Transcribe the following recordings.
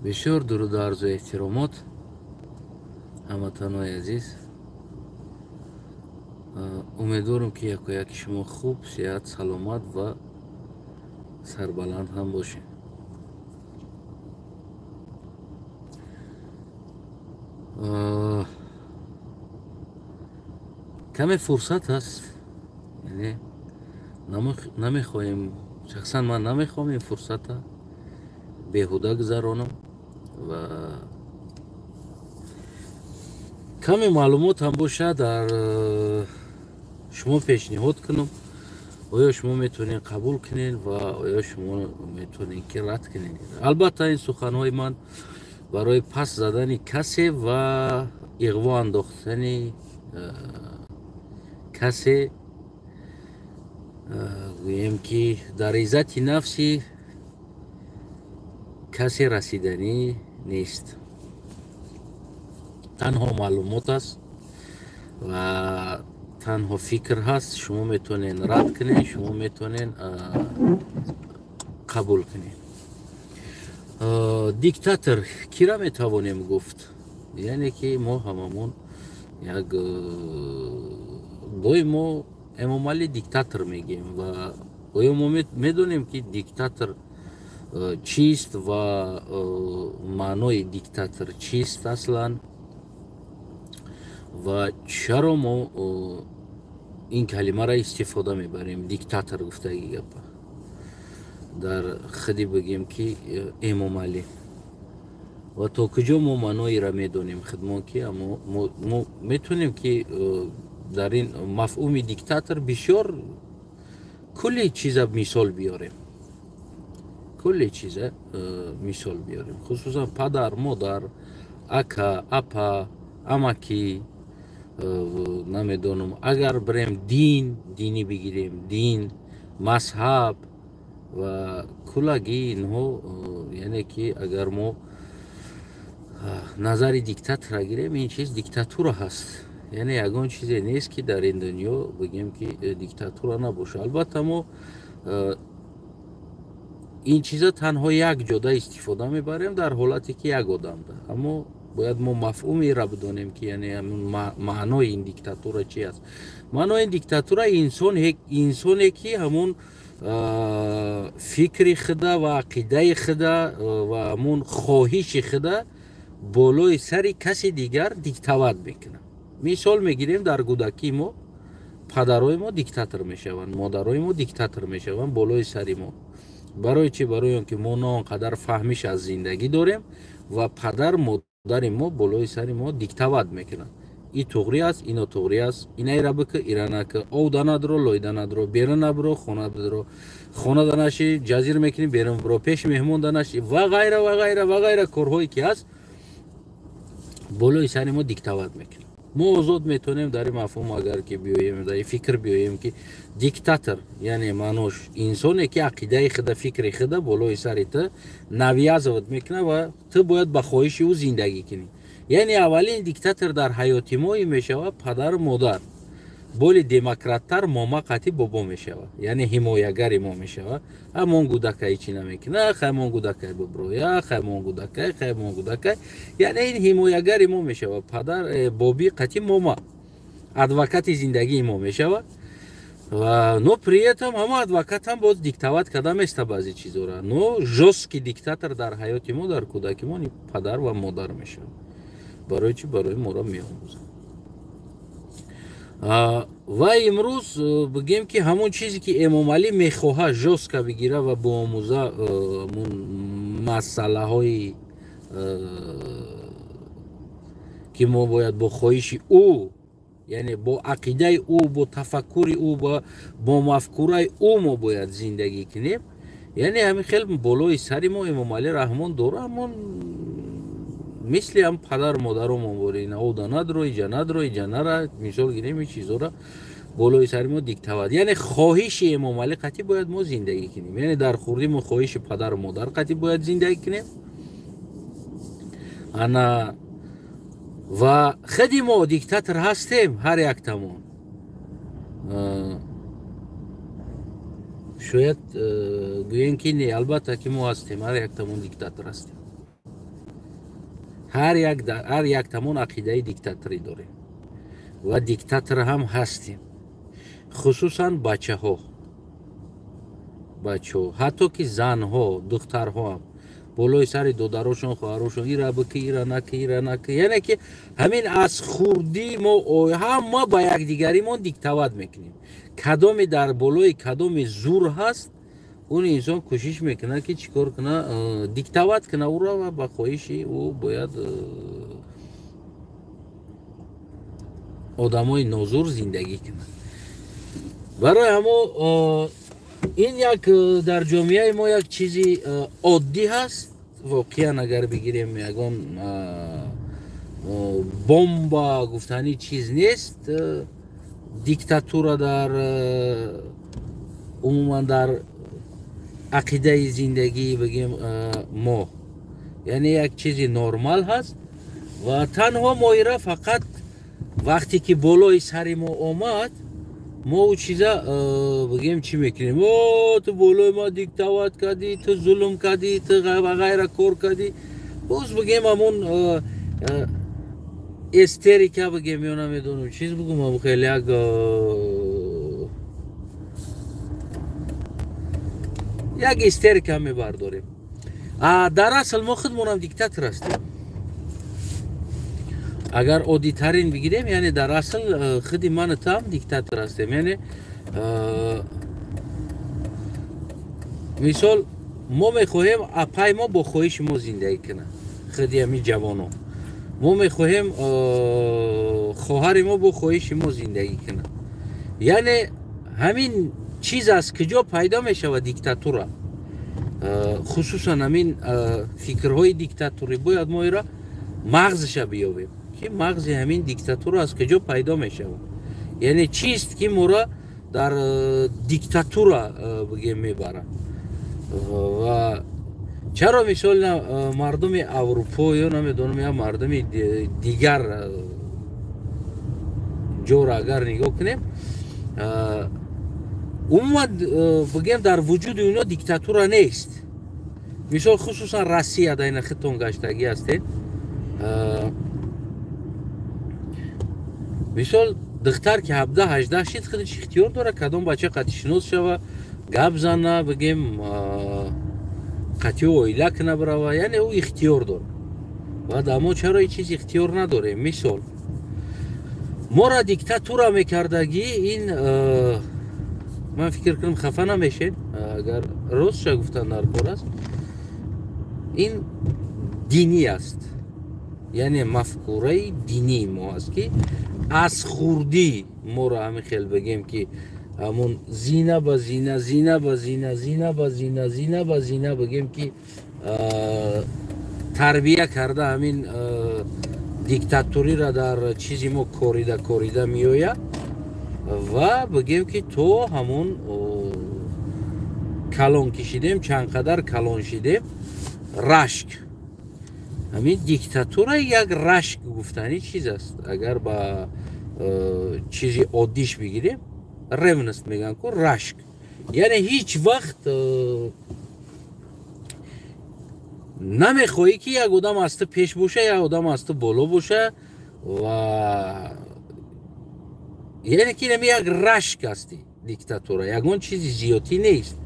Бисёр дуруду арзу эҳтиромот, ҳамватанои азиз. Умедворам, ки яку яки шумо хуб, сеҳат, саломат ва сарбаланд ҳам бошед. Каме фурсат ҳаст, яъне намехоҳем, шахсан ман намехоҳам ин фурсата беҳуда гузаронам ва каме маълумот ҳам бошад дар шумо пешниҳод кунам. Оё шумо метавонед қабул кунед ва оё шумо метавонед ки рад кунед? Албатта, ин суханҳои ман барои пас задани касе ва иғво андохтани касе, гӯем ки дар иззати нафси касе расиданӣ нест. Танҳо маълумот аст ва танҳо фикр ҳаст. Шумо метавонед рад кунед, шумо метавонед қабул кунед. Диктатор кира метавонем гуфт? Яъне ки мо ҳамамон як доимо Эмомалӣ диктатор мегӯем ва оё мо медонем, ки диктатор чист ва маънои диктатор чист аслан ва чаро мо ин калимаро истифода мебарем, диктатор гуфтаги гапа дар худи бигем ки Эмомалӣ, ва то куҷо мо маъноиро медонем худмон, ки мо метавонем ки дар ин мафҳуми диктатор бисёр кулли чиза мисол биёрем, кулли чиза мисол биёрем, хусусан падар, модар, ака, апа, амакӣ, намедонам, агар бирем дин, динӣ бигирем, дин, мазҳаб ва куллаги инҳо. Яъне ки агар мо назари диктатора гирем, ин чиз диктатура ҳаст, яъне ягон чизе нест, ки дар ин дунё бигем ки диктатура набошад. Албатта, мо ин чиза танҳо як ҷода истифода мебарем, дар ҳолате ки як одамда, аммо бояд мо мафҳумеро бидонем, ки яъне маънои ин диктатура чи аст. Маънои ин диктатура инсон, инсоне ки ҳамун фикри худа ва ақидаи худа ва ҳамун хоҳиши худа болои сари каси дигар диктовать мекунад. Мисол мегирем, дар кӯдакии мо падарои мо диктатор мешаванд, модарои мо диктатор мешаванд болои сари мо. Барои чӣ? Барои он ки мо на он қадар фаҳмиш аз зиндагӣ дорем ва падар, модари мо болои сари мо диктовать мекунанд: и туғрӣ аст, ино туғрӣ аст, инайра бикӣ, ира накӣ, овда надро, лойда надро, берун набро, хона бидро, хона данаши ҷазир мекунӣ, берун биро, пеши меҳмон данаши ва ғайра ва ғайра ва ғайра. Корҳое ки ҳаст, болои сари мо диктовать мекунад. Мо озод метавонем дар ин мафҳум агар ки биёем, дар ин фикр биёем, ки диктатор яъне маънош инсоне ки ақидаи худа, фикри худа болои сари ту навязывать мекунад ва ту бояд ба хоҳиши ӯ зиндагӣ кунӣ. Яъне аввалин диктатор дар ҳаёти мо ин мешавад падару модар, боли демократтар мома қатъи бобо мешавад, яъне ҳимоягари мо мешавад. Ҳамон гудакай чӣ намекунад, хаймон гудакай биброя, хаймон гудакай, хаймон гудакай. Яъне ин ҳимоягари мо мешавад падар, боби қатъи мома, адвокати зиндагии мо мешавад. Но при этом ҳама адвокатам боз диктовать карда места баъзе чизора, но жёсткий диктатор дар ҳаёти мо, дар кӯдаки мо падар ва модар мешавад. Барои чӣ? Барои моро меомӯзад. Ва имрӯз бигем ки ҳамон чизе ки Эмомалӣ мехоҳад жёстко бигира ва боомӯза, ҳамун масъалаҳои ки мо бояд бо хоҳиши ӯ, яъне бо ақидаи ӯ, бо тафаккури ӯ, бо мафкураи ӯ мо бояд зиндагӣ кунем, яъне ҳамин хел болои сари мо Эмомалӣ Раҳмон дора, ҳамон мисли ҳам падару модаромон бори ода надро, иҷа надро, иҷа нара, мисол гирем, ин чизора болои сари мо диктовать, яъне хоҳиши Эмомалӣ қатъӣ бояд мо зиндагӣ кунем. Яъне дар хурдӣ мо хоҳиши падару модар қатъӣ бояд зиндагӣ кунем. Ана ва худи мо диктатор ҳастем ҳар яктамон. Шояд гӯем ки не, албатта ки мо ҳастем, ҳар яктамон диктатор ҳастем. Ҳар яктамон ақидаи диктаторӣ дорем ва диктатор ҳам ҳастем, хусусан бачаҳо, ҳатто ки занҳо, духтарҳо ҳам болои сари додарошон, хоҳарошон ира бики, ира наки, ира наки. Яъне ки ҳамин аз хурдӣ мо ҳама ба якдигаримон диктават мекунем. Кадоме дар болои кадоме зур ҳаст, он инсон кӯшиш мекунад ки чӣ кор кунад, диктават кунад ӯро ва ба хоҳиши ӯ бояд одамои нозур зиндагӣ кунад. Барои ҳамо ин як дар ҷомеаи мо як чизи оддӣ ҳаст. Воқеан агар бигирем, ягон бомба гуфтанӣ чиз нест. Диктатура дар умуман дар ақидаи зиндагӣ бигем мо, яъне як чизи нормал ҳаст ва танҳо мо ира фақат вақте ки болои сари мо омад, мо ӯ чиза бигем чӣ мекунем? О, ту болои ма диктават кардӣ, ту зулм кардӣ, ту ва ғайра кор кардӣ. Боз бигем ҳамон истерика бигем ё намедонам чиз бигум, хеле як як истерика мебардорем. Дар асл мо худмонам диктатор ҳастем. Агар оддитарин бигирем, яъне дар асл худи ману ту ҳам диктатор ҳастем. Яъне мисол мо мехоҳем апай мо бо хоҳиши мо зиндагӣ кунад, худи ҳамин ҷавоно. Мо мехоҳем хоҳари мо бо хоҳиши мо зиндагӣ кунад. Яъне ҳамин чиз аз куҷо пайдо мешавад диктатура? Хусусан ҳамин фикрҳои диктатурӣ бояд мо ира мағзаша биёбем, ки мағзи ҳамин диктатура аз куҷо пайдо мешавад. Яъне чист ки моро дар диктатура бигем мебарад. Ва чаро мисол мардуми Аврупо ё намедонам я мардуми дигар ҷоро агар нигоҳ кунем, умуман бигем дар вуҷуди оно диктатура нест. Мисол хусусан Россия дар ина худтон гаштагӣ ҳастед. Мисол духтар ки 17-18 шид, худаш ихтиёр дорад кадом бача қатъишинос шава, гап зана, бигем қатъи оила куна бирава, яъне ӯ ихтиёр дорад. Ва дар мо чаро ҳеҷ чиз ихтиёр надорем? Мисол моро диктатура мекардагӣ ин, ман фикр кунам хафа намешед агар ростша гуфтан дар кор аст, ин динӣ аст. Яъне мафкураи динии мо аст ки аз хурдӣ моро ҳамин хел бигем ки ҳамон зина ба зина, зина ба зина, зина ба зина, зина ба зина бигем ки тарбия карда ҳамин диктатуриро дар чизи мо корида корида меояд ва бигем ки то ҳамон калон кишидем, чанд қадар калон шидем, рашк. Ҳамин диктатура як рашк гуфтани чиз аст. Агар ба чизи оддиш бигирем, ревность мегӯянд ку, рашк. Яъне ҳеҷ вақт намехоҳӣ ки як одам аз ту пеш боша, як одам аз ту боло боша ва яъне ки инами як рашк асти диктатура, ягон чизи зиёдтӣ нест.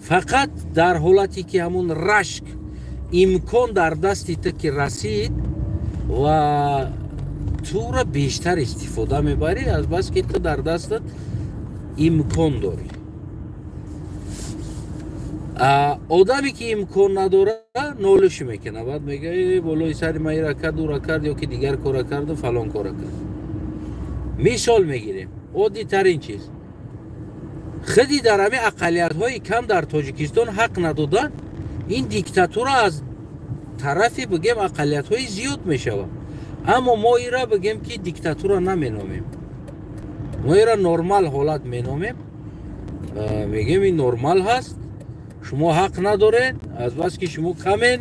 Фақат дар ҳолате ки ҳамон рашк имкон дар дасти ту ки расид ва тура бештар истифода мебарӣ, аз бас ки ту дар дастат имкон дорӣ. Одаме ки имкон надора нолиш мекунад, баъд мегӯяд болои сари ман ира кард, ура кард ё ки дигар кора карду фалон кора кард. Мисол мегирем, оддитарин чиз, худи дар ҳамин ақаллиятҳои кам дар Тоҷикистон ҳақ надодан, ин диктатура аз тарафи бигем ақаллиятҳои зиёд мешавад. Аммо мо ира бигем ки диктатура наменомем, мо ира нормал ҳолат меномем. Мегем ин нормал ҳаст, шумо ҳақ надоред, аз бас ки шумо камен,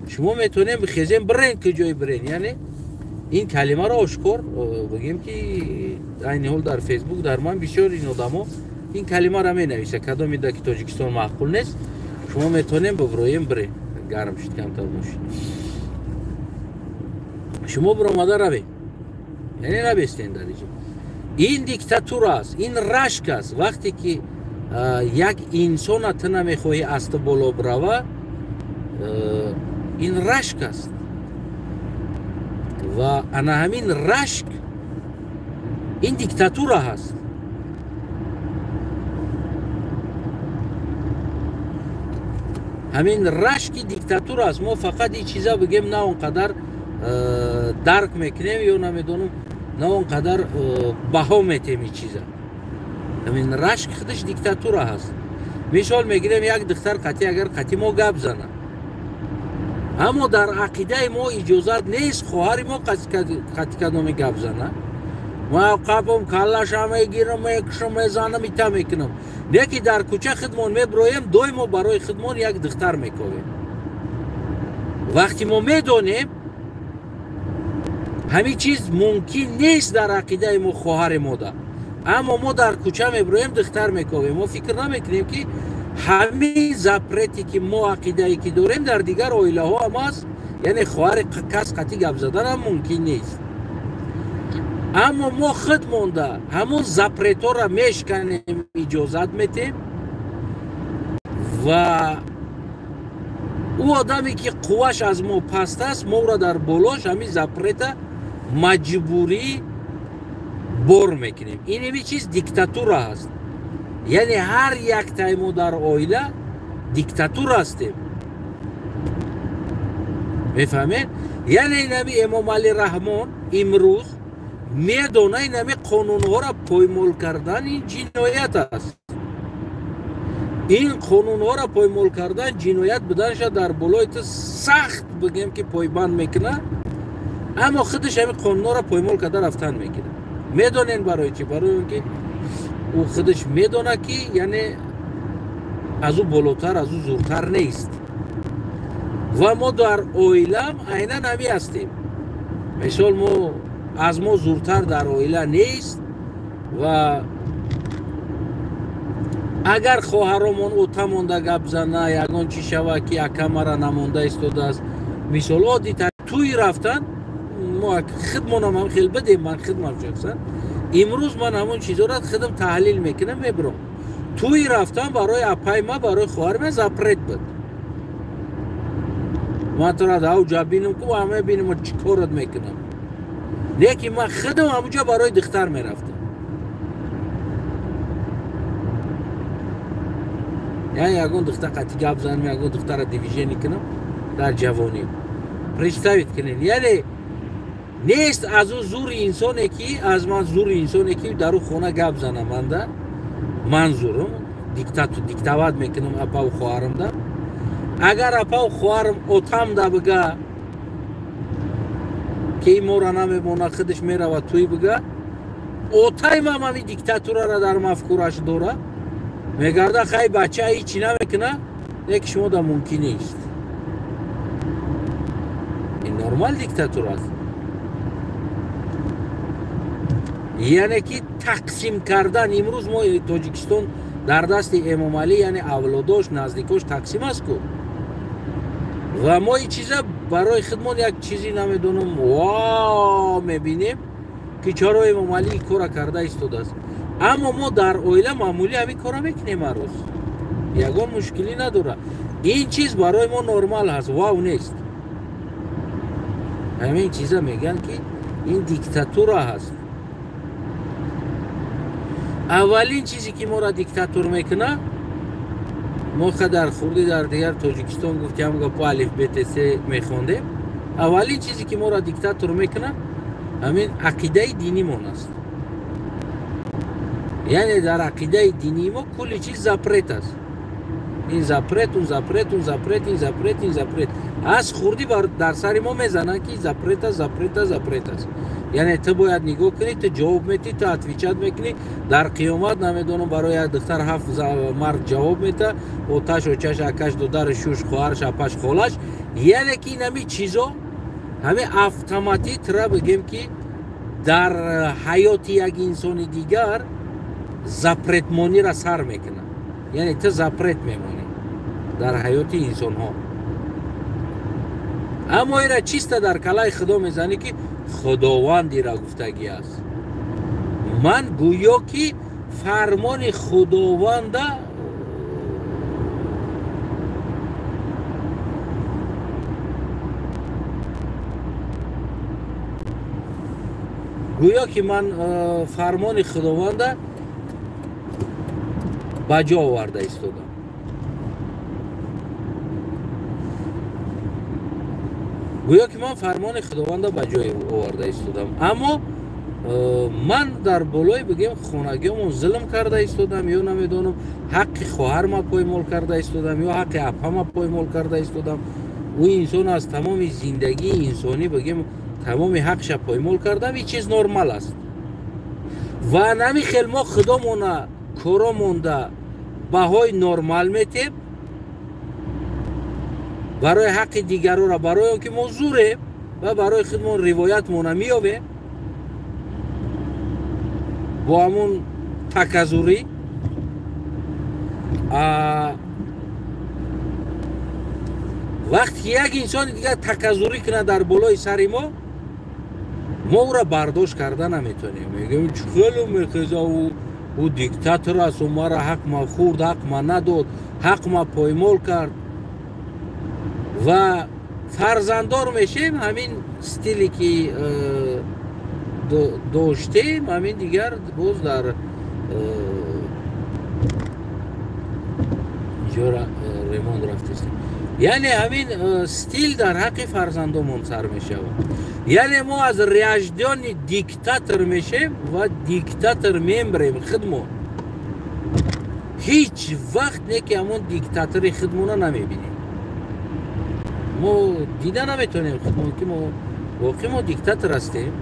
шумо метавонем бихезем бирен куҷое бирен. Яъне ин калимаро ошкор бигем ки айни ҳол дар Фейсбук дар ман бисёр ин одамо ин калимаро менависад, кадоме да ки Тоҷикистон маъқул нест, шумо метавонем бибироем бирен. Гарм шуд, камтар бошед. Шумо биромада равед, яъне набестен дар иҷо. Ин диктатура аст, ин рашк аст. Вақте ки як инсона ту намехоҳӣ аз ту боло бирава, ин рашк аст. Ва ана ҳамин рашк ин диктатура ҳаст. Ҳамин рашки диктатура аст. Мо фақат ин чиза бигем, на он қадар дарк мекунем ё намедонам, на он қадар баҳо метем ин чиза. Ҳамин рашк худаш диктатура ҳаст. Мисол мегирем, як духтар қатӣ агар қатӣ мо гап зана, аммо дар ақидаи мо иҷозат нест хоҳари мо қатӣ кадоме гап зана. Ма қапам каллаша мегирам, мекушам, мезанам, ита мекунам. Леки дар кӯча худмон меброем, доимо барои худмон як духтар мековем. Вақти мо медонем ҳамин чиз мумкин нест дар ақидаи мо хоҳари мода, аммо мо дар кӯча меброем, духтар мековем. Мо фикр намекунем, ки ҳамин запрете ки мо ақидае ки дорем дар дигар оилаҳо ҳам аст, яъне хоҳари кас қатӣ гап заданам мумкин нест. Аммо мо худ монда ҳамон запретҳоро мешканем, иҷозат метем ва ӯ одаме ки қувваш аз мо паст аст, мо ӯро дар болош ҳамин запрета маҷбурӣ бор мекунем. Ин ҳамин чиз диктатура ҳаст. Яъне ҳар яктаи мо дар оила диктатура ҳастем. Мефаҳмед? Яъне инами Эмомалӣ Раҳмон имрӯз медона инами қонунҳоро поймол кардан ин ҷиноят аст. Ин қонунҳоро поймол кардан ҷиноят буданша дар болои ту сахт бигем ки пойбанд мекунад, аммо худаш ҳамин қонунҳоро поймол карда рафтан мегирад. Медонен барои чӣ? Барои он ки ӯ худаш медонад, ки яъне аз ӯ болотар, аз ӯ зуртар нест. Ва мо дар оилам айнан ҳамин ҳастем. Мисол, мо аз мо зуртар дар оила нест ва агар хоҳаромон ота монда гап зана, ягон чӣ шава ки ака мара намонда истодааст, мисол оддитар тӯй рафтан, мо худмонам ҳам хел бидем, ман худмам шахсан имрӯз ман ҳамон чизоро худам таҳлил мекунам, мебирам. Тӯй рафтан барои апай ма, барои хоҳари ма запрет буд. Ман тура авҷа бинам ку ҳама бинам чӣ корат мекунам. Лекин ман худам ҳамуҷа барои духтар мерафтам. Яъне ягон духтар қатӣ гап занам, ягон духтара движение кунам дар ҷавонӣ. Представить кунед, яъне нест аз ӯ зури инсоне ки аз ман зури инсоне ки дар ӯ хона гап занам, анда ман зурам, диктават мекунам апаву хоҳарамда. Агар апаву хоҳарам отамда бига ки ин мора намемона, худаш мерава тӯй бига, отай мам ҳамин диктатурара дар мафкураш дора, мегарда хай бача ҳичи намекуна, леки шумо да мумкин нест. Ин нормал диктатура аст. Яъне ки тақсим кардан имрӯз мо Тоҷикистон дар дасти Эмомалӣ, яъне авлодош, наздикош тақсим аст ку. Ва мо ин чиза барои худмон як чизи намедонам ва мебинем ки чаро Эмомалӣ ин кора карда истодааст. Аммо мо дар оила маъмулӣ ҳамин кора мекунем ҳар рӯз, ягон мушкилӣ надорад. Ин чиз барои мо нормал ҳаст, вав нест. Ҳамин чиза мегӯянд ки ин диктатура ҳаст. Аввалин чизе ки моро диктатур мекунад, мо дар хурдӣ дар дигар Тоҷикистон гуфтем гапо алиф бтс мехондем, аввалин чизе ки моро диктатур мекунад ҳамин ақидаи динимон аст. Яъне дар ақидаи динии мо кулли чиз запрет аст. Ин запрет, он запрет, он запрет, ин запрет, ин запрет. Аз хурдӣ дар сари мо мезананд ки запрет аст, запрет аст, запрет аст. Яъне ту бояд нигоҳ кунӣ, ту ҷавоб метӣ, ту отвечать мекунӣ. Дар қиёмат намедонам барои як духтар 7 мард ҷавоб мета, оташ, очаш, акаш, додари, шуш, хоҳараш, апаш, холаш. Яъне ки ин ҳамин чизо ҳамин автоматӣ тура бигем ки дар ҳаёти як инсони дигар запретмонира сар мекунад. Яъне ту запрет мемонӣ дар ҳаёти инсонҳо. Аммо ира чиста дар калаи Худо мезанӣ, ки Худованд ира гуфтагӣ аст. Ман гӯё ки фармони Худованда гӯё ки ман фармони Худованда ба ҷо оварда истодам. Гӯё ки ман фармони Худованда ба ҷой оварда истодам. Аммо ман дар болои бигем хонагиёмон зулм карда истодам, ё намедонам ҳаққи хоҳарма поймол карда истодам, ё ҳаққи апама поймол карда истодам. Ӯ инсон аз тамоми зиндагии инсонӣ бигем тамоми ҳақша поймол кардам, ин чиз нормал аст. Ва нами хел мо худомона коро монда баҳои нормал метем барои ҳаққи дигарора, барои он ки мо зурем ва барои худмон ривоятмона меёбем бо ҳамун таказзурӣ. Вақте ки як инсони дигар таказзурӣ кунад дар болои сари мо, мо ӯро бардошт карда наметонем. Мегӯем чӣ хеле мехеза, ӯ диктатор аст, ӯ мара ҳақ ма хӯрд, ҳақ ма надод, ҳақ ма поймол кард. Ва фарзанддор мешем, ҳамин стиле ки доштем, ҳамин дигар боз дар ҷора ремонт рафтестем. Яъне ҳамин стил дар ҳаққи фарзандомон сар мешавад. Яъне мо аз ряждёни диктатор мешем ва диктатор мембрем худмон. Ҳеҷ вақт не ки ҳамон диктатори худмона намебинем. Мо дида наметонем худмон ки мо воқеъ мо диктатор ҳастем.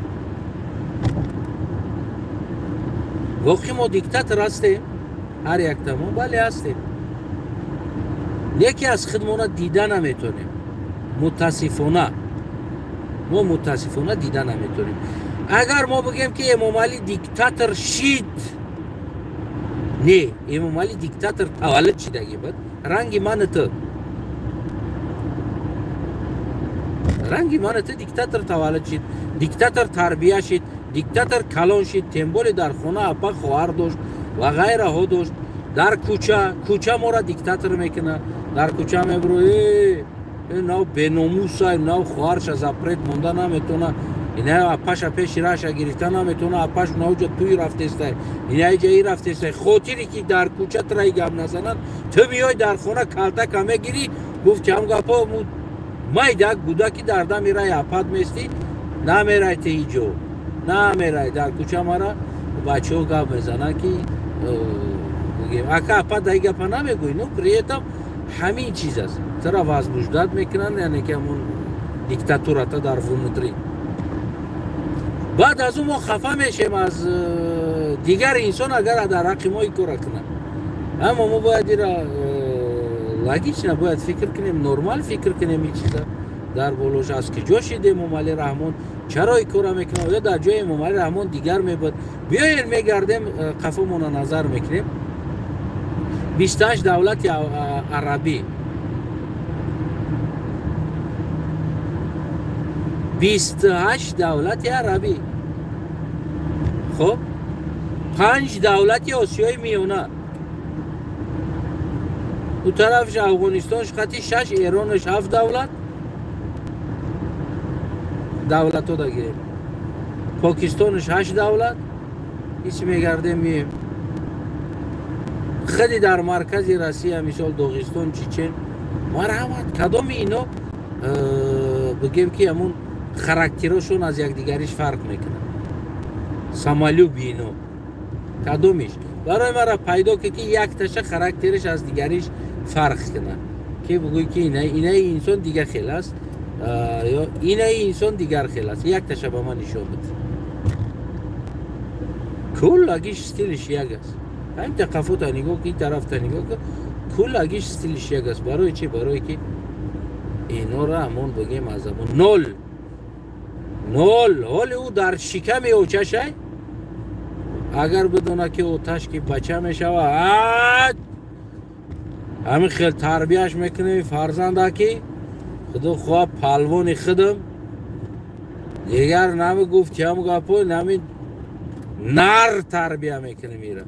Воқеъ мо диктатор ҳастем, ҳар яктамо бале ҳастем. Яке аз худмона дида наметонем. Мутаассифона мо мутаассифона дида наметонем. Агар мо бигем ки Эмомалӣ диктатор шид, не, Эмомалӣ диктатор таваллуд шидагӣ буд. Ранги мани ту, ранги мани ту диктатор таваллуд шид, диктатор тарбия шид, диктатор калон шид, темболи дар хона апа хоҳар дошт ва ғайраҳо дошт. Дар кӯча, кӯча моро диктатор мекунад. Дар кӯча мебурӯ, нав беномусай, нав хоҳарша запрет монда наметона, ина апаша пеши раша гирифта наметона, апаш навҷа туй рафтестай, ина иҷа и рафтестай. Хотире ки дар кӯча траи гап назананд, ту миёй дар хона калтака мегирӣ, гуфти ҳам гапо майда гудаки дар дами рай апат местӣ, намерай ти иҷо, намерай. Дар кӯча мара бачаҳо гап мезананд ки ака апа дай гапа намегӯй, но при этом ҳамин чиз аст. Тура возбуждать мекунанд, яъне ки ҳамон диктатурата дар внутри. Баъд аз ӯ мо хафа мешем аз дигар инсон агар дар ҳаққи мо ин кора кунад. Аммо мо бояд ира логично бояд фикр кунем, нормал фикр кунем ин чиза дар болош аз киҷо шид Эмомалӣ Раҳмон, чаро ин кора мекунад, ё дар ҷои Эмомалӣ Раҳмон дигар мебуд. Биёен мегардем, қафомона назар мекунем. 28 давлати арабӣ, 28 давлати арабӣ, хоб 5 давлати Осиёи Миёна, ӯ тарафш Афғонистонш хати 6, Эронш 7 давлат, давлатҳо дагирем, Покистонш 8 давлат. Ҳеч мегардем мием хеле дар маркази Россия, мисол Доғистон, Чечен, марҳамат, кадоми ино бигем ки ҳамун характерошон аз якдигариш фарқ мекунад. Самолюби ино кадомиш барои мара пайдо ки якташа характериш аз дигариш фарқ кунад, ки бигӯй ки инаи инсон дигар хел аст ё инаи инсон дигар хел аст. Якташа ба ман нишон бид. Куллагиш стилиш як аст. Ҳамин қафота нигоҳ ки, ин тарафта нигоҳ ки, куллагиш стилиш як аст. Барои чи? Барое ки инора ҳамон бигем аз ҳамон нол нол. Ҳоли ӯ дар шиками очашай, агар бидона ки оташ ки бача мешавад, ҳамин хел тарбияш мекунем фарзанда ки Худо хоҳ палвони худам дигар нами гуфтиам гапо нами нар тарбия мекунем ира.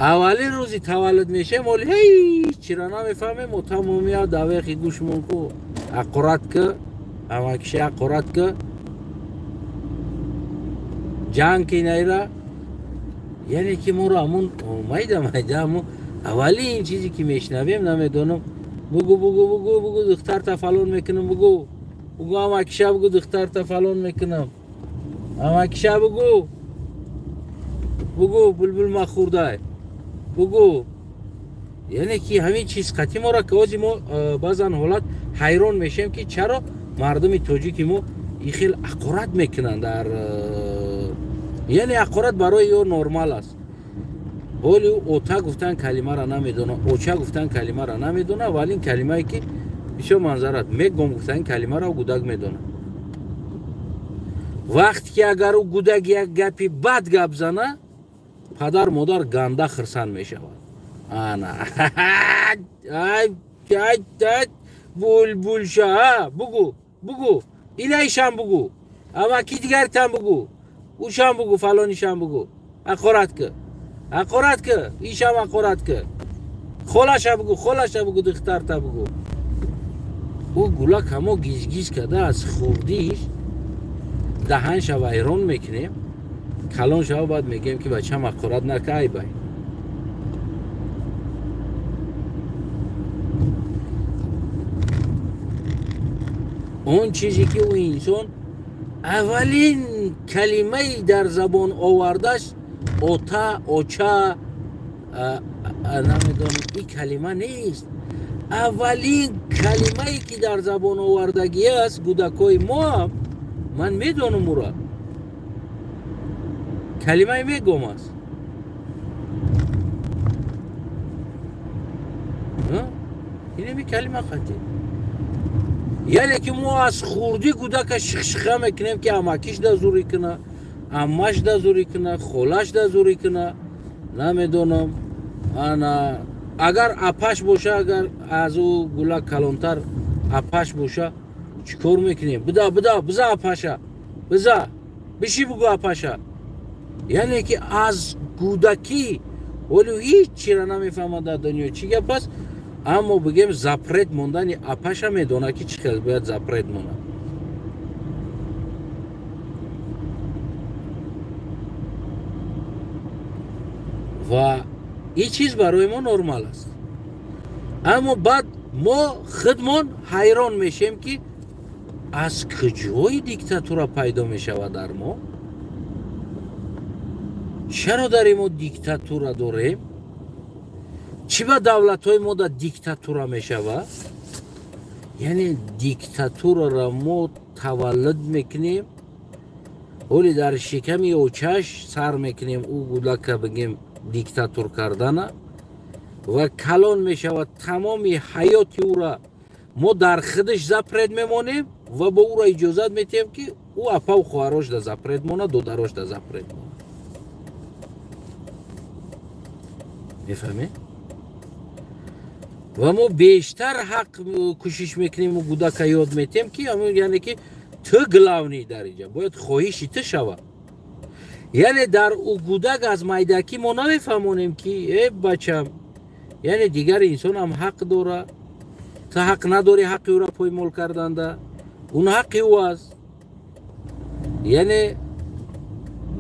Аввалин рӯзи таваллуд мешавем, оли ҳеҷ чиро намефаҳмем, отамомия давехи гӯшмон ку аққурат ки, амакиши аққурат ки, ҷанг ки наира. Яъне ки моро ҳамун майда майда ҳамун аввалин чизе ки мешнавем, намедонам, бугу бугу бугу бугу духтарта фалон мекунам, бугу бугу амакиша бугу духтарта фалон мекунам, амакиша бугу бугу булбул махӯрдай бугу. Яъне ки ҳамин чиз қатъи моро ки ози мо баъзан ҳолат ҳайрон мешавем, ки чаро мардуми тоҷики мо ин хел аққурат мекунанд дар, яъне аққурат барои ё нормал аст. Ҳоли ӯ ота гуфтан калимаро намедона, оча гуфтан калимаро намедона, вале ин калимае ки бисёр манзарат мегом гуфтан калимаро гудак медона. Вақте ки агар ӯ гудак як гапи бад гап зана, падар модар ганда хирсанд мешавад. Ана ай ай ай булбулша, бугу бугу илайшам бугу, амаки дигаритам бугу, ушам бугу, фалонишам бугу, аққурат ки, аққурат ки, ишам аққурат ки, холаша бугу, холаша бугу, духтарта бугу. Ӯ гулак ҳамо гизгиз карда аз хурдиш даҳанша вайрон мекунем, калон шава баъд мегӯем ки бачам аққурат нака, айбай. Он чизе ки ӯ инсон аввалин калимаи дар забон овардаш ота, оча, намедонам, ин калима нест. Аввалин калимае ки дар забон овардагӣ аст гудакҳои моам, ман медонам ура, калимаи мегом аст. Инами калима қатӣ. Яъне ки мо аз хурдӣ гудака шихшиха мекунем, ки амакиш да зурӣ куна, аммаш да зурӣ куна, холаш да зурӣ куна, намедонам. Ана агар апаш боша, агар аз ӯ гулак калонтар апаш боша, чӣ кор мекунем? Буда буда биза апаша, биза биши бугу апаша. Яъне ки аз гудакӣ ҳоло ҳеҷ чиро намефаҳмад дар дунё чӣ гап аст, аммо бигем запрет мондани апаша медона ки чӣ хел бояд запрет монад. Ва ин чиз барои мо нормал аст. Аммо баъд мо худмон ҳайрон мешем, ки аз куҷои диктатура пайдо мешавад дар мо? Чаро дар мо диктатура дорем? Чӣ ба давлатҳои мо дар диктатура мешавад? Яъне диктатураро мо таваллуд мекунем, ҳоли дар шиками очаш сар мекунем ӯ гудака бигем диктатур кардана, ва калон мешавад, тамоми ҳаёти ӯра мо дар худаш запрет мемонем ва бо ӯра иҷозат метиҳем, ки ӯ апаву хоҳарош да запрет монад, додарош да запрет монад. Мефаҳмед? Ва мо бештар ҳақ кӯшиш мекунем ва гудака ёд метиҳем, ки яъне ки ту главный дар инҷа, бояд хоҳиши ту шавад. Яъне дар ӯ гудак аз майдакӣ мо намефаҳмонем, ки э бачам, яъне дигар инсон ҳам ҳақ дора, ту ҳақ надорӣ ҳаққи ӯро поймол карданда, он ҳаққи ӯ аст. Яъне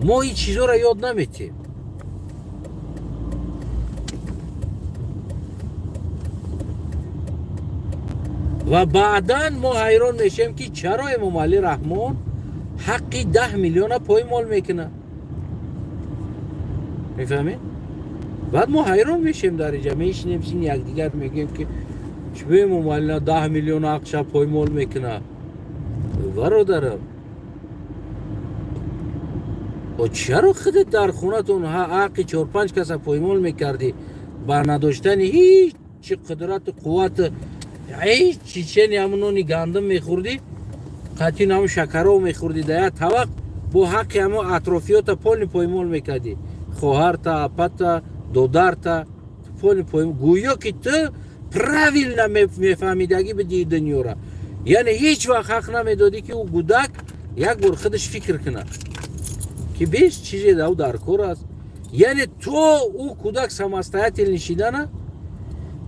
мо ин чизоро ёд наметиҳем. Ва баъдан мо ҳайрон мешавем, ки чаро Эмомалӣ Раҳмон ҳаққи 10 миллиона поймол мекунад. Мефаҳмед? Баъд мо ҳайрон мешавем дар инҷа, мешинем сини якдигар мегӯем, ки чӣ Эмомалӣ 10 миллион ҳақша поймол мекунад. Бародарам, чаро худат дар хонатон ҳаққи 4-5 каса поймол мекардӣ ба надоштани ҳеҷ чӣ қудрату қувват, ҳеҷ чичени ҳамун нони гандум мехӯрдӣ, қатъи ҳамун шакаров мехӯрдӣ дар як тавақ, бо ҳаққи ҳамун атрофиёта полни поймол мекардӣ, хоҳарта, апата, додарта полни поймол, гӯё ки ту Правильно мефаҳмидагӣ бидии дунёра. Яъне ҳеҷ вақт ҳақ намедодӣ, ки ӯ гудак як бор худаш фикр кунад, ки беш чизе дар ӯ дар кор аст. Яъне то ӯ кӯдак самостоятельный шидана,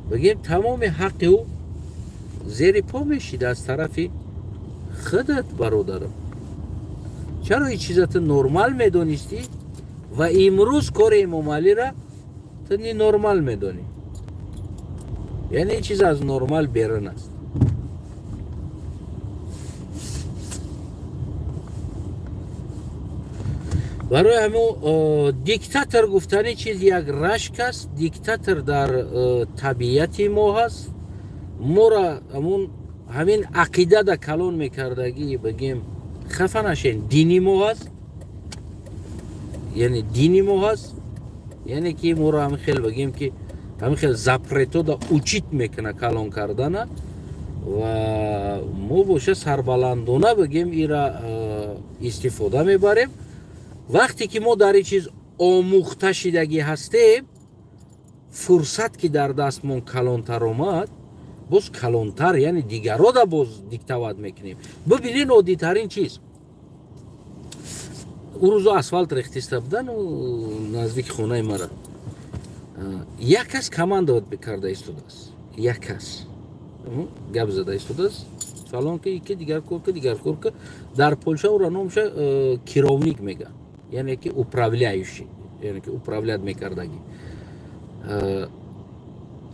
бигем, тамоми ҳаққи ӯ зери по мешида аз тарафи худат, бародарам. Чаро ин чиза ту нормал медонистӣ ва имрӯз кори Эмомалира ту ненормал медонӣ? Яъне ин чиз аз нормал берун аст. Барои ҳамин диктатор гуфтани чиз як рашк аст. Диктатор дар табиати мо ҳаст. Моро ҳамун ҳамин ақидада калон мекардагӣ, бигем, хафа нашен, дини мо ҳаст, яъне дини мо ҳаст, яъне ки моро ҳамин хел, бигем, ки ҳамин хел запретода учить мекуна калон кардана, ва мо боша сарбаландона, бигем, ира истифода мебарем. Вақте ки мо дар ин чиз омӯхта шидагӣ ҳастем, фурсат ки дар дастмон калонтар омад, боз калонтар, яъне дигарода боз диктовать мекунем. Бибинен, оддитарин чиз: ӯ рӯзо асфалт рехтиста будан наздики хонаи мара. Як кас командовать карда истодааст, як кас гап зада истодааст: фалон ки, ки дигар кор ки, дигар кор ки. Дар Полша ӯро номша kierownik мегӯянд, яъне ки управляющий, яъне ки управлять мекардагӣ.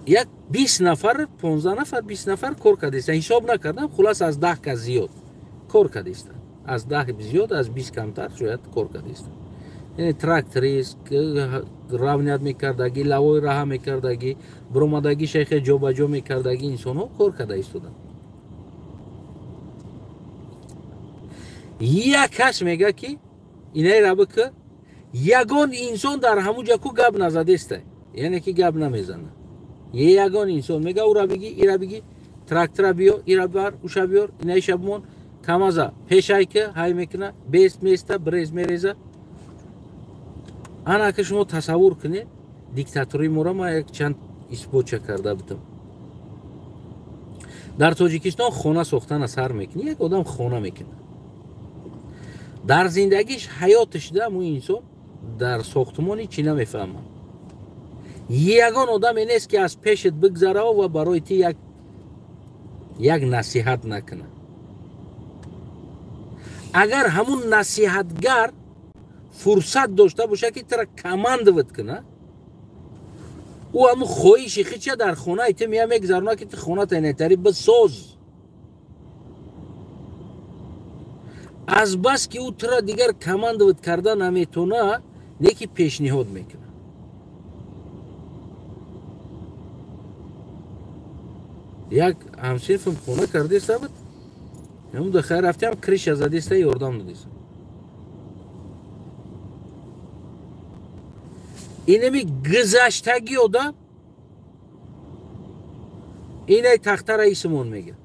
Як 20 нафар, 15 нафар, 20 нафар кор кардистанд, ҳисоб накардам, хулас аз 10 кас зиёд кор кардистанд, аз 10 зиёд, аз 20 камтар шояд кор кардистанд. Яъне тракторист, равнят мекардагӣ, лавои раҳа мекардагӣ, биромадагӣ шайхе ҷобаҷо мекардагӣ, инсонҳо кор карда истоданд. Як кас мега, ки инаира бикӣ. Ягон инсон дар ҳамун ҷа ку гап назадеста, яъне ки гап намезанад. Ягон инсон мега: ура биги, ира биги, трактора биё, ира бар, уша биёр, инаиша бимон, камаза пешай ки ҳай мекуна, бест места, брез мереза. Ана ки шумо тасаввур кунед диктатурии моро. Ман як чанд исботча карда будам. Дар Тоҷикистон хона сохтана сар мекунӣ, як одам хона мекунад, дар зиндагиш, ҳаёташ да ҳамун инсон дар сохтумони чӣ намефаҳмад. Ягон одаме нест, ки аз пешат бигзарав ва барои ти як насиҳат накунад. Агар ҳамун насиҳатгар фурсат дошта бошад, ки тара командовать кунад, ӯ ҳамун хоҳиши хича дар хонаи ту мея мегузаронад, ки ту хоната инетари бисоз. Аз бас ки ӯ тура дигар командовать карда наметона, не ки пешниҳод мекунад. Як ҳамсинфам хона кардеста буд, ҳамун дахай рафтиам, крыша задеста, ёрдам додеста. Инами гузаштагӣ одам инай тахтара исмон мега: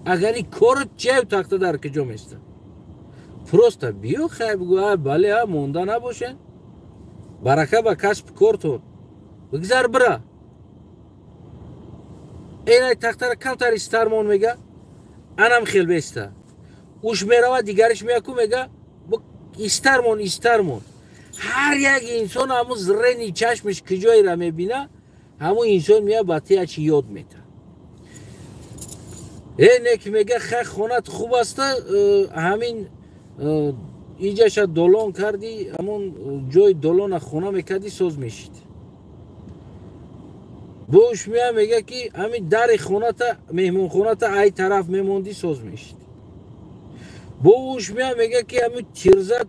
агар и корот чиаю, тахта дар куҷо места? Просто биё, хай, бигӯ: бале, а монда набошен, барака ба касб кортон, бигзар, бира. Инай тахтара камтар истармон мега, анам хел беста. Уш мерава, дигариш меяку, мега: истармон, истармон. Ҳар як инсон ҳамун зрени чашмиш куҷоеро мебина, ҳамун инсон мея ба тия чи ёд мета. Э, не ки мега: хай, хонат хуб аста, ҳамин иҷаша долон кардӣ, ҳамун ҷои долона хона мекардӣ, соз мешид. Бош мея, мега, ки ҳамин дари хоната, меҳмонхоната ай тараф мемондӣ, соз мешид. Бош мея, мега, ки ҳамин тирза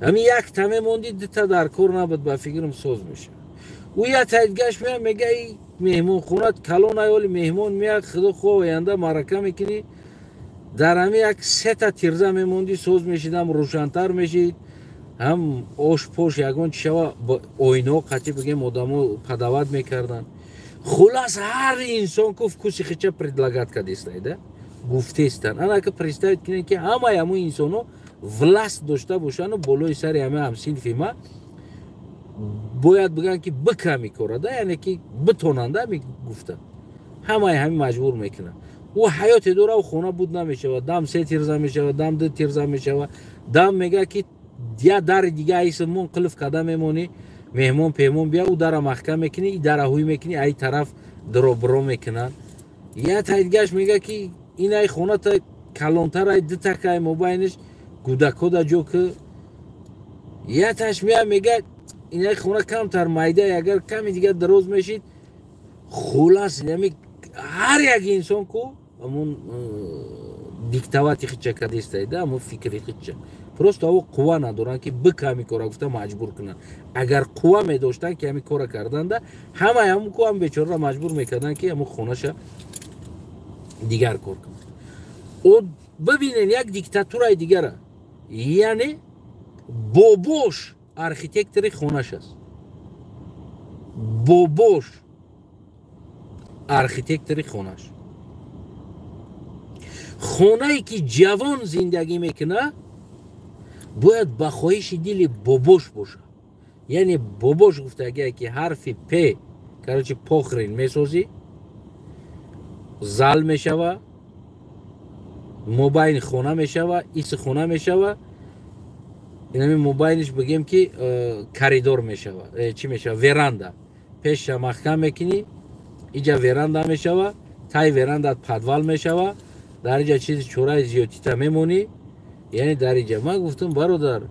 ҳамин якта мемондӣ, дута дар кор набуд, ба фикрам соз мешавад. Ӯ як таидгаш мея, мега: и меҳмонхонат калон аёли, меҳмон меяд, худо хоҳ, оянда маърака мекунӣ, дар ҳамин як сета тирза мемондӣ, соз мешид, ҳам рӯшантар мешид, ҳам ош пош ягон чи шава, оинаҳо қатъи, бигем, одамо подавать мекарданд. Хулас, ҳар инсон ку вкус и хича предлагать кардистайда, гуфтестанд. Ана ки представить кунед, ки ҳамаи ҳамун инсонҳо власть дошта бошанду болои сари ҳама ҳамсинфи ма Бояд бигӯянд, ки бика ҳами кора да, яъне ки битонанда ҳами гуфта. Ҳамаи ҳами маҷбур мекунанд. Ӯ ҳаёте дора, ӯ хона буд намешавад, дам се тирза мешавад, дам ду тирза мешавад, дам мега, ки я дари дига айсмон қилф карда мемонӣ, меҳмон пеҳмон бия, ӯ дара маҳкам мекунӣ, и дара ҳуй мекунӣ, ай тараф дробро мекунанд. Я таи дигаш мега, ки ин ай хоната калонтар, ай дутакай мобайниш гудако да ҷо ки. Я таш мея, мега, ин ай хона камтар майда, агар ками дигар дароз мешид. Хулас, ами ҳар як инсон ку ҳамун диктовать и хича кадестайда, ҳамун фикри хича. Просто аво қувва надоранд, ки бика ҳами кора гуфта маҷбур кунанд. Агар қувва медоштанд, ки ҳами кора карданда, ҳамаи ҳамун ку ҳам бечораро маҷбур мекарданд, ки ҳамун хонаша дигар кор кунад. Бибинен, як диктатураи дигара, яъне бобош архитектори хонаш аст, бобош архитектори хонаш. Хонае ки ҷавон зиндагӣ мекунад, бояд ба хоҳиши дили бобош бошад. Яъне бобош гуфтагие, ки ҳарфи п, короче, похрен месозӣ, зал мешава, мобайни хона мешава, иси хона мешава, инами мобайниш, бигем ки коридор мешава, чӣ мешава, веранда, пеша маҳкам мекунӣ, иҷа веранда мешава, таи веранда подвал мешава, дар иҷа чизи чораи зиёдтита мемонӣ. Яъне дар иҷа ман гуфтам, бародар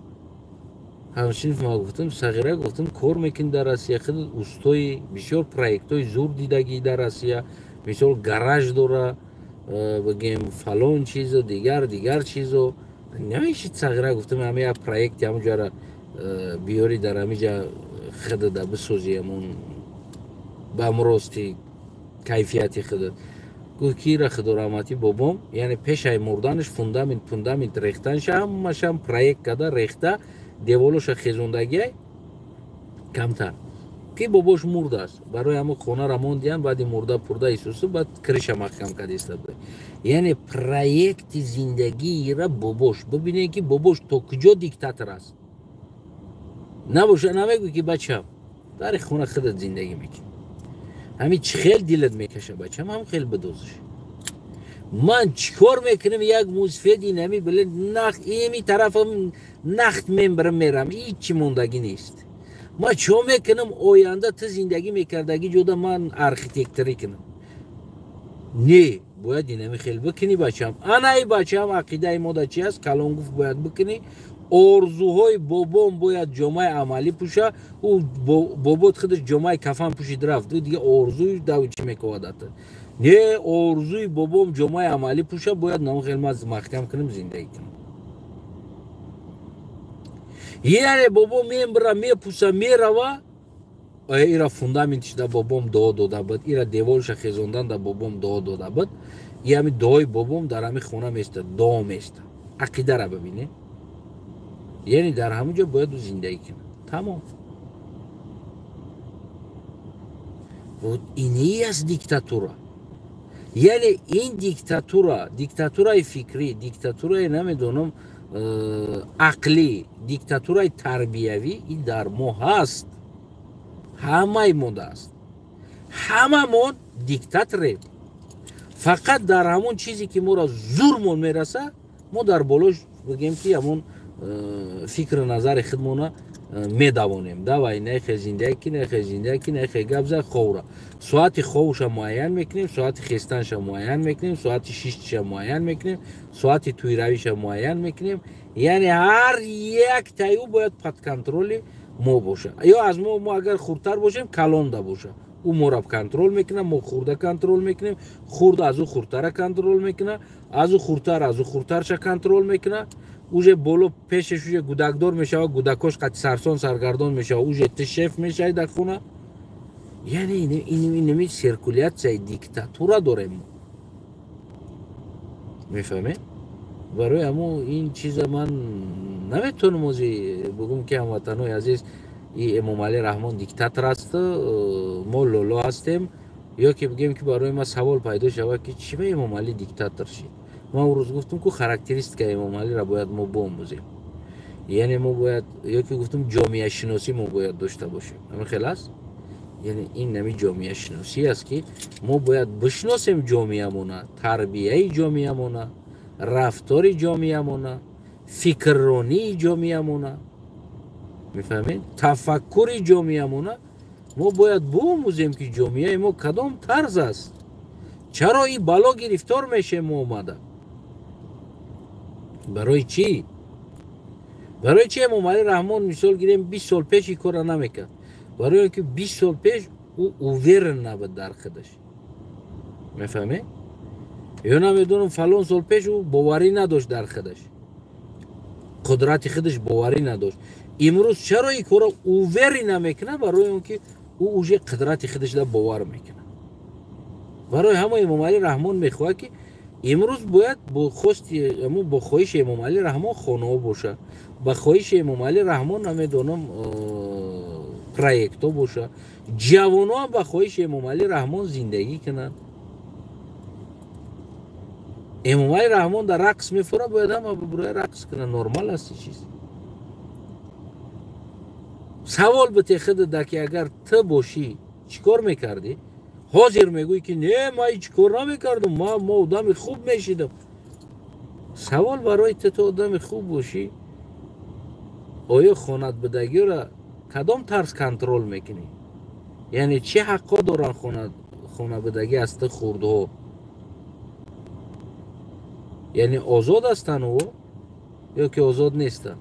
ҳамсинф, ман гуфтам, сағира, гуфтам, кор мекунӣ дар Россия, худ устои бисёр проектҳои зур дидагӣ дар Россия, мисол, гараж дора, бигем, фалон чизо, дигар дигар чизо намешид. Сағира, гуфтам, ҳама як проекти ҳамуҷара биёрӣ, дар ҳамиҷа худада бисозӣ, ҳамун ба ҳамрости кайфияти худат. Гуфт, ки ира худораҳматӣ бобом, яъне пешаи мурданаш фундамент рехтанша ҳамашам проект карда рехта, деволоша хезондагиай камтар, ки бобош мурдааст, барои ҳамун хонара мондиян, баъди мурда пурда исусу, баъд крыша маҳкам карда истода. Яъне проекти зиндагиира бобош. Бибинед, ки бобош то куҷо диктатор аст. Набоша, намегӯй, ки бачам, дар хона худат зиндагӣ мекунӣ, ҳамин чӣ хел дилат мекаша, бачам, ҳам хел бидозиш. Ман чӣ кор мекунам? Як мусфеди нами биле нахт ими тарафам нахт мембарам, мерам, ҳичи мондагӣ нест. Ман чо мекунам? Оянда ту зиндагӣ мекардагӣ ҷода ман архитекторӣ кунам? Не, бояд инами хел бикунӣ, бачам. Анаи бачам, ақидаи мода чи аст? Калон гуфт, бояд бикунӣ. Орзуҳои бобом бояд ҷомаи амалӣ пӯша. Ӯ бобот худаш ҷомаи кафан пӯшид, рафт. Ӯ дига орзуи дав чӣ мековадат? Не, орзуи бобом ҷомаи амалӣ пӯша, бояд намхел ман маҳкам кунам, зиндагӣ кунам. Яъне бобом мембра, мепӯса, мерава. Ира фундаментиш да бобом дуо дода буд, ира деволша хезондан да бобом дуо дода буд. И ҳами дуои бобом дар ҳами хона места, дуо места. Ақидара бибине, яъне дар ҳамон ҷо бояд ӯ зиндагӣ кунад, тамом. Ини аст диктатура. Яъне ин диктатура, диктатураи фикрӣ, диктатураи, намедонам, ақлӣ, диктатураи тарбиявӣ, ин дар мо ҳаст, ҳамаи монда аст. Ҳамамон диктаторем, фақат дар ҳамон чизе, ки моро зурмон мераса, мо дар болош, бигем, ки ҳамон фикру назари худмона медавонем. Давай, нехе зиндагӣ ки, нехе зиндагӣ ки, нехе гап зад, ховра соати ховша муайян мекунем, соати хестанша муайян мекунем, соати шиштиша муайян мекунем, соати тӯйравиша муайян мекунем. Яъне ҳар яктаи ӯ бояд под контроли мо боша, ё аз мо агар хурдтар бошем, калонда боша. Ӯ моро контрол мекунад, мо хурда контрол мекунем, хурд аз ӯ хурдтара контрол мекунад, аз ӯ хурдтар аз ӯ хурдтарша контрол мекунад. Уже боло пешаш уже гудакдор мешавад, гудакош қати сарсон саргардон мешавад, уже ты шеф мешавӣ дар хона. Яъне инами циркуляцияи диктатура дорем мо, мефаҳмед? Барои ҳамо ин чиза ман наметавонам ози бигӯм, ки ҳамватанои азиз, и Эмомалӣ Раҳмон диктатор аст, мо лоло ҳастем, ё ки бигем, ки барои ман савол пайдо шавад, ки чӣ ба Эмомалӣ диктатор шид. Ман он рӯз гуфтам ку, характеристикаи Эмомалиро бояд мо биомӯзем. Яъне мо бояд, ё ки гуфтам, ҷомеашиносӣ мо бояд дошта бошем. Ҳамин хел аст? Яъне ин нами ҷомеашиносӣ аст, ки мо бояд бишносем ҷомеамона, тарбияи ҷомеамона, рафтори ҷомеамона, фикрронии ҷомеамона, мефаҳмед, тафаккури ҷомеамона. Мо бояд биомӯзем, ки ҷомеаи мо кадом тарз аст, чаро ин бало гирифтор мешем мо омада. Барои чӣ? Барои чи Эмомалӣ Раҳмон, мисол гирем, 20 сол пеш ин корро намекард? Барои он ки 20 сол пеш ӯ уверен набуд дар худаш, мефаҳмед? Ё намедонам, фалон сол пеш ӯ боварӣ надошт дар худаш, қудрати худаш боварӣ надошт. Имрӯз чаро ин корро уверен намекунад? Барои он ки ӯ уже қудрати худашда бовар мекунад. Барои ҳама Эмомалӣ Раҳмон мехоҳад, ки имрӯз бояд бо хости, бо хоҳиши Эмомалӣ Раҳмон хонаҳо боша, ба хоҳиши Эмомалӣ Раҳмон, намедонам, проектҳо боша, ҷавонҳо ҳам ба хоҳиши Эмомалӣ Раҳмон зиндагӣ кунанд. Эмомалӣ Раҳмон дар рақс мефура, бояд ҳама бибуроя рақс кунанд. Нормал аст чиз. Савол бите худда, ки агар ту бошӣ, чӣ кор мекардӣ? Ҳозир мегӯӣ, ки не, ман ҳеҷ кор намекардам, ма одами хуб мешидам. Савол барои ту: ту одами хуб бошӣ, оё хонатбудагиро кадом тарз контрол мекунӣ? Яъне чӣ ҳаққо доранд хонабудагӣ аз ту хурдҳо? Яъне озод ҳастанд ӯ ё ки озод нестанд?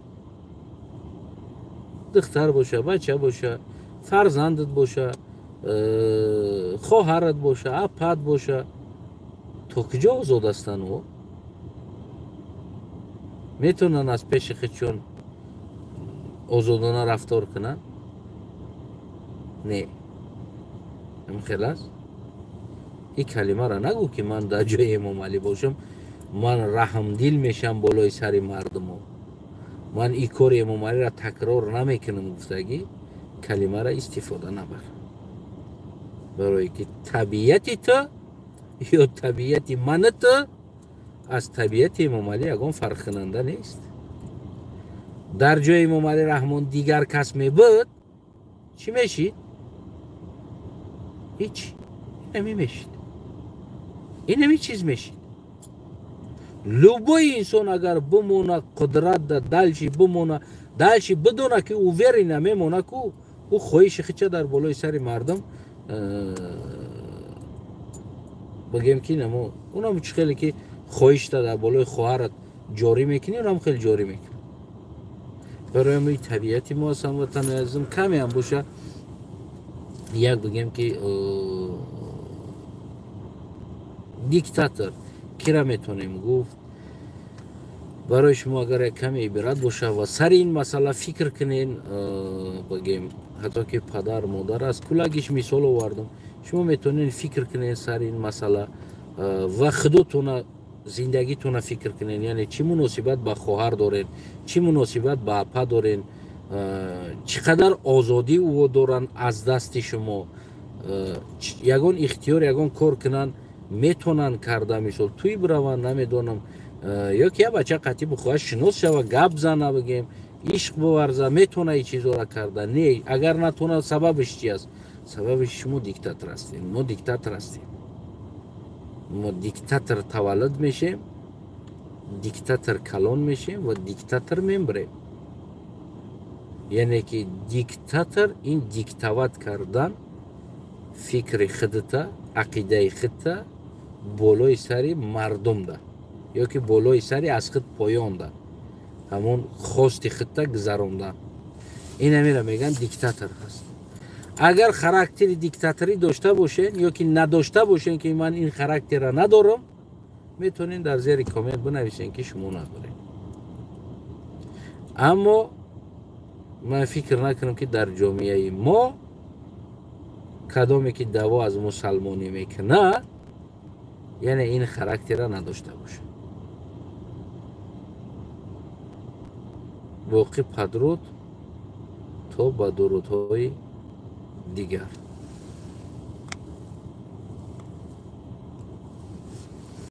Духтар боша, бача боша, фарзандат боша, хоҳарат боша, апат боша, то куҷо озод ҳастанд ӯ? Метавонанд аз пеши худшон озодона рафтор кунанд? Не, ҳамин хел аст. Ин калимаро нагӯ, ки ман дар ҷои Эмомалӣ бошам, ман раҳмдил мешам болои сари мардумо, ман ин кори Эмомалиро такрор намекунам гуфтагӣ калимаро истифода набар, барое ки табиати ту ё табиати мани ту аз табиати Эмомалӣ ягон фарқкунанда нест. Дар ҷои Эмомалӣ Раҳмон дигар кас мебуд, чӣ мешид? Ҳеҷ инами мешид, инами чиз мешид. Любой инсон агар бимона қудрат да, дальше бимона, дальше бидона, ки уверена мемона, ку ӯ хоҳиши хича дар болои сари мардум, бигем ки намо унам чӣ хеле ки хоҳишта дар болои хоҳарат ҷорӣ мекунӣ, унам хеле ҷорӣ мекунӣ. Барои ҳамин табиати мо аст, ҳамватанои азизам, каме ҳам боша, як бигем ки диктатор кира метавонем гуфт. Барои шумо агар як каме ибрат боша ва сари ин масъала фикр кунен, бигем, ҳатто ки падар модар аст, кулагиш мисол овардам, шумо метавонед фикр кунед сари ин масъала ва худотона, зиндагитона фикр кунед. Яъне чӣ муносибат ба хоҳар доред, чӣ муносибат ба апа доред, чӣ қадар озодӣ ӯ доранд аз дасти шумо, ягон ихтиёр, ягон кор кунанд метавонанд карда, мисол тӯй бираванд, намедонам, ё ки як бача қатъӣ бихоҳад шинос шава, гап зана, бигем, ишқ биварза, метавона ин чизоро карда? Не, агар натавонад, сабабаш чи аст? Сабабаш шумо диктатор ҳастем, мо диктатор ҳастем. Мо диктатор таваллуд мешем, диктатор калон мешем ва диктатор мембирем. Яъне ки диктатор ин диктовать кардан фикри худта, ақидаи худта болои сари мардумда ё ки болои сари аз худ поёнда, ҳамон хости худта гузарондан. Ин ҳамира мегӯянд диктатор ҳаст. Агар характери диктаторӣ дошта бошед ё ки надошта бошед, ки ман ин характерро надорам, метавонед дар зери коммент бинависед, ки шумо надоред. Аммо ман фикр накунам, ки дар ҷомеаи мо кадоме ки даъво аз мусалмонӣ мекунад, яъне ин характерро надошта бошад. Боқӣ падруд то ба дурудҳои дигар.